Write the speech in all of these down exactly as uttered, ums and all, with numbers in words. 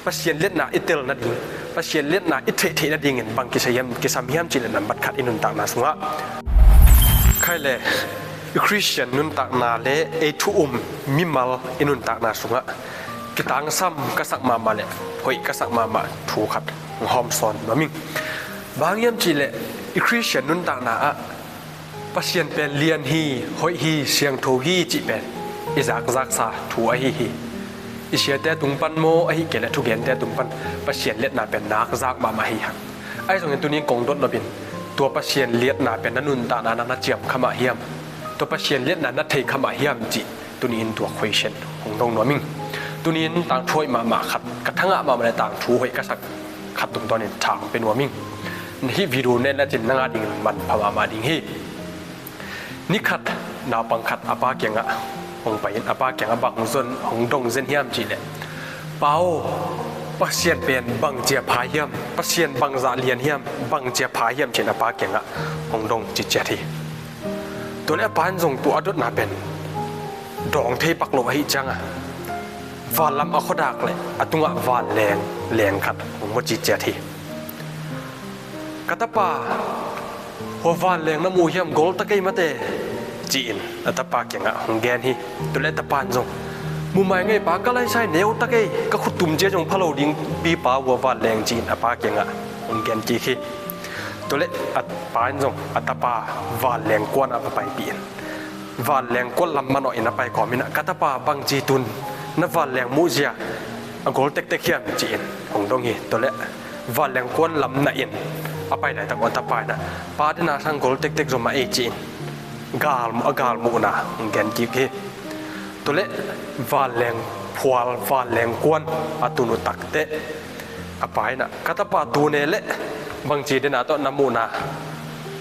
Pasian liatna i tel nading, Pasian liatna i theih theih nadingin bang kisam hiam, kisam hiam cih leh nambat khat i nuntakna sungah. Khai le, i Khristian nuntakna le ei thu um mimal i nuntakna sungah kitangsam ka sak mahmah le hoih ka sak mahmah thu khat hong hawmsawn nuam ing. Bang hiam cih leh i Khristian nuntakna ah Pasian pen lian hi, hoih hi, siangtho hi cih pen i zakzaksa thu ahi hi. I siate tung pan maw, ahih kei leh thugente tung pan Pasian liatna pen nakzak mahmah hi hang. Ahi zongin tuni-in kong dot nopin, tua Pasian liatna pen na nuntakna na na ciam kha mah hiam? Tua Pasian liatna na thei kha mah hiam cih tuni-in tua question hong dong nuam ing. Tuni-in tangthu hoih mahmah khat, ka thangah mahmah le tangthu hoih ka sak khat tungtawnin tha hong pia nuam ing. Hih video na en lecin nang adingin manpha mahmah ding hi. Ni khat naupang khat a pa kiangah hong pai-in a pa kiangah bang hong zon, hong dong zen hiam cih leh, "Pa aw, Pasian pen bangci a pha hiam, Pasian bangzah lian hiam, bangci a pha hiam?" ci-in a pa kiangah hong dong ciciat hi. Tua leh a pa in zong tua a dotna pen dawng thei pak lo ahih ciangah vanlam a khuadak le a tungah vanleng leng khat hong mu ciciat hi. "Ka tapa, hua vanleng na muh hiam? Gol ta kei mate," ci-in a tapa kiangah hong gen hi. Tua leh a tapa in zong, "Muh mai ngei pa, ka laisai neu ta kei, ka khuttum cia zong pha lo ding pi pa, hua vanleng," ci-in a pa kiangah hong gen kik hi. Tua leh a pa in zong a tapa vanleng kuanah va paipih in, vanleng kuan lam manawhin a pai kawmin ah, "Ka tapa, bangci tun na vanleng muhzia a gol tektek hiam?" ci-in hong dong hi. Tua leh vanleng kuan lam nahin a pai laitak un a tapa in ah, "Pa, dena sang gol tektek zaw mah ei," ci-in gal, a galmuhna hong gen kik hi. Tua leh vanleng phual, vanleng kuan a tun uh takteh a pa in ah, "Ka tapa, tuni leh bangci dena tawh na muhna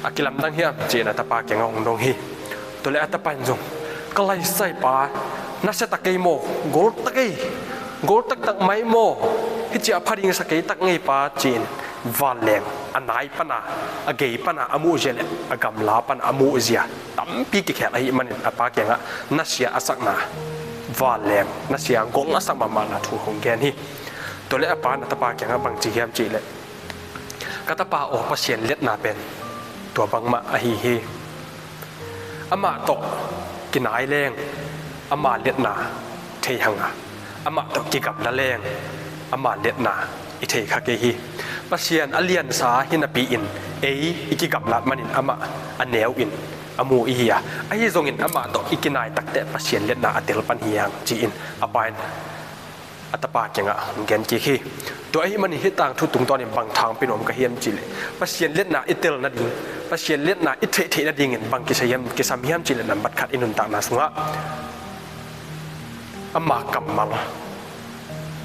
a kilamdang hiam?" ci-in a tapa kiangah hong dong hi. Tua leh a tapa in zong, "Ka laisai pa, nasia ta kei maw, gol ta kei, gol taktak mai maw, hih cia a pha ding sa kei tak ngei pa," ci-in vanleng a nai pana, a gei pana a muhzia le a gamla pana a muhzia tampi kikhel ahih manin a pa kiangah nasia a sakna, vanleng nasia gol a sak mahmahna thu hong gen hi. Tua leh a pa in a tapa kiangah bangci hiam cih leh, "Ka tapa aw, Pasian liatna pen tua bangmah ahi hi. Amah tawh kinai leng ama liatna thei hang a, amah tawh kigamla leng ama liatna i thei kha kei hi. Pasian a liansa hi napi-in ei i kigamlat manin amah a neu in a mu i hi a, ahi zongin amah tawh i kinai takteh Pasian liatna a tel pan hi hang," ci-in a pa in a tapa kiangah hong gen kik hi. Tua ahih manin hih tangthu tungtawnin bang tha hong pia nuam ka hiam cih leh, Pasian liatna i tel nading, Pasian liatna i theih theih nadingin bang kisam hiam, kisam hiam cih leh nambat khat i nuntakna sungah ama kammal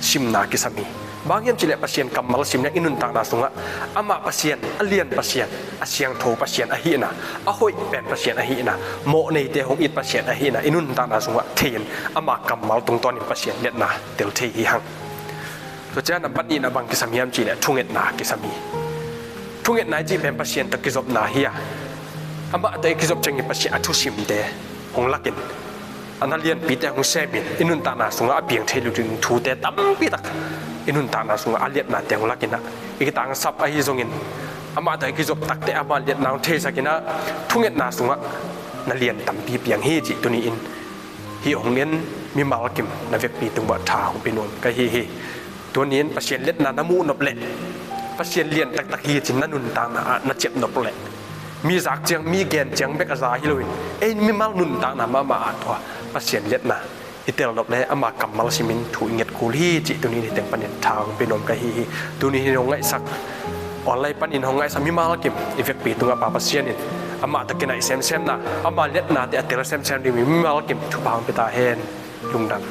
simna kisam hi. Bang hiam cih leh Pasian kammal simna i nuntakna sungah amah Pasian, a lian Pasian, a siangtho Pasian ahihna, a hoih pen Pasian ahihna, mawhneite hong it Pasian ahihna i nuntakna sungah thei-in ama kammal tungtawnin Pasian liatna tel thei hi hang. Tua ciang nambat nihna bang kisam hiam cih leh thungetna kisam hi. Thungetna i cih pen Pasian tawh kizopna hi a, amah tawh i kizop ciangin Pasian a thusimte hong lakin, a na lianpite hong semin i nuntakna sungah a piang thei lo ding thute tampi tak i nuntakna sungah a liatnate hong lakin ah, i kitangsap ahi zongin amah tawh i kizop takteh ama liatna hong theisakin ah, thungetna sungah na lian tampi piang hi cih tuni-in hih hong en mimal kim na vekpi tungah tha hong pia nuam ka hi hi. Tuni-in Pasian liatna na muh nop leh, Pasian lian taktak hi ci-in na nuntakna ah na ciap nop leh, mi zak ciang, mi gen ciang bek a za hi loin, ei mimal nuntakna mahmah ah tua Pasian liatna i tel nop leh ama kammal simin thu i nget kul hi cih tuni-in hih teng panin tha hong pia nuam ka hi hi. Tuni-in hong ngaihsak, online panin hong ngaihsak mimal kim i vekpi tungah Pa Pasian in amah tawh kinaih semsemna, ama liatnate a tel semsem ding mimal kim thupha hong pia ta hen. Lungdam.